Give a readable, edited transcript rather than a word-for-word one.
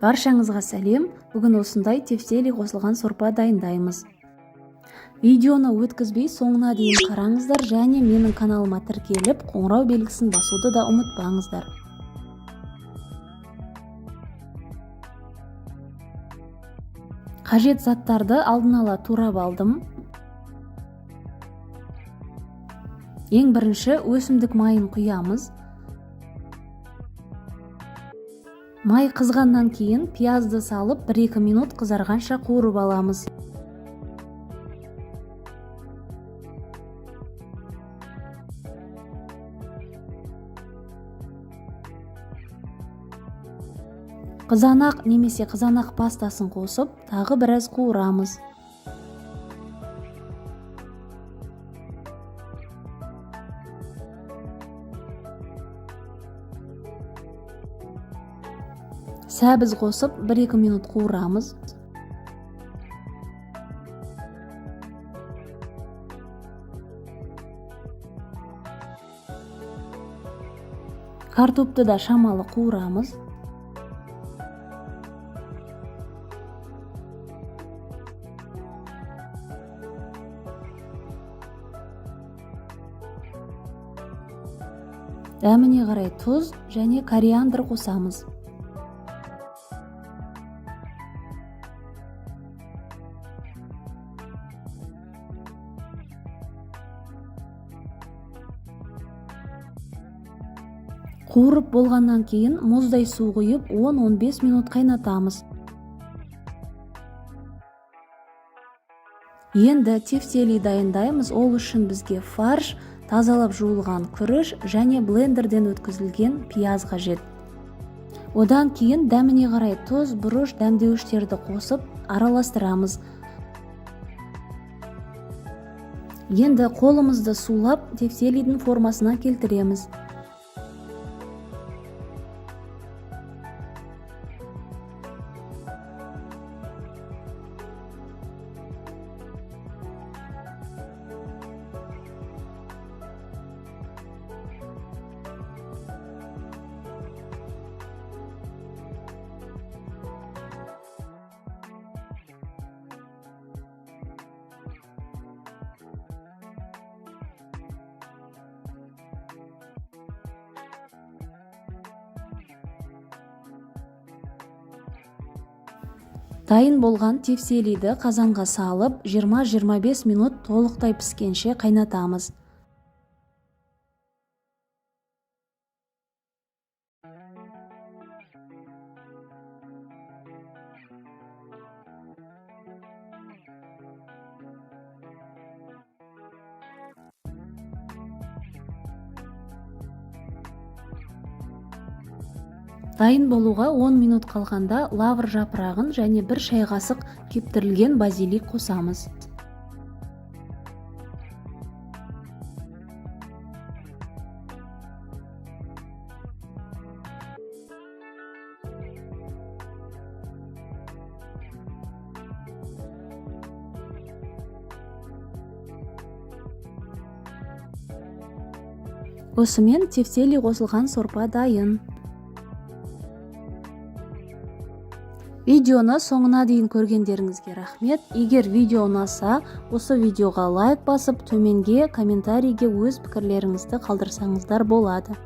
Баршаңызға сәлем. Бүгін осындай тефтели қосылған сорпа дайындаймыз. Видеоны өткізбей соңына дейін қараңыздар және менің каналыма тіркеліп, қоңырау белгісін басуды да ұмытпаңыздар. Қажет заттарды алдын ала турап алдым. Ең бірінші өсімдік майын құямыз. Май қызғаннан кейін пиязды салып, 1-2 минут қызарғанша қуырып аламыз. Қызанақ немесе қызанақ пастасын қосып, тағы біраз қуырамыз. Сәбіз қосып, 1-2 минут қуырамыз. Картопты да шамалы қуырамыз. Дәміне қарай тұз және кориандр қосамыз. Қуырып болғаннан кейін мұздай су құйып, 10-15 минут қайнатамыз. Енді тефтели дайындаймыз. Ол үшін бізге фарш, тазалап жуылған күріш және блендерден өткізілген пияз қажет. Одан кейін дәміне қарай тұз, бұрыш, дәмдеуіштерді қосып араластырамыз. Енді қолымызды сулап, тефтелидің формасына келтіреміз. Дайын болған тефтелиді қазанға салып, 20-25 минут толықтай піскенше қайнатамыз. Дайын болуға 10 минут қалғанда лавр жапырағын және 1 шай қасық кептірілген базилик қосамыз. Осымен тефтели қосылған сорпа дайын. Видеоны соңына дейін көргендеріңізге рахмет. Егер видео ұнаса, осы видеоға лайк басып, төменге комментарийге өз пікірлеріңізді қалдырсаңыздар болады.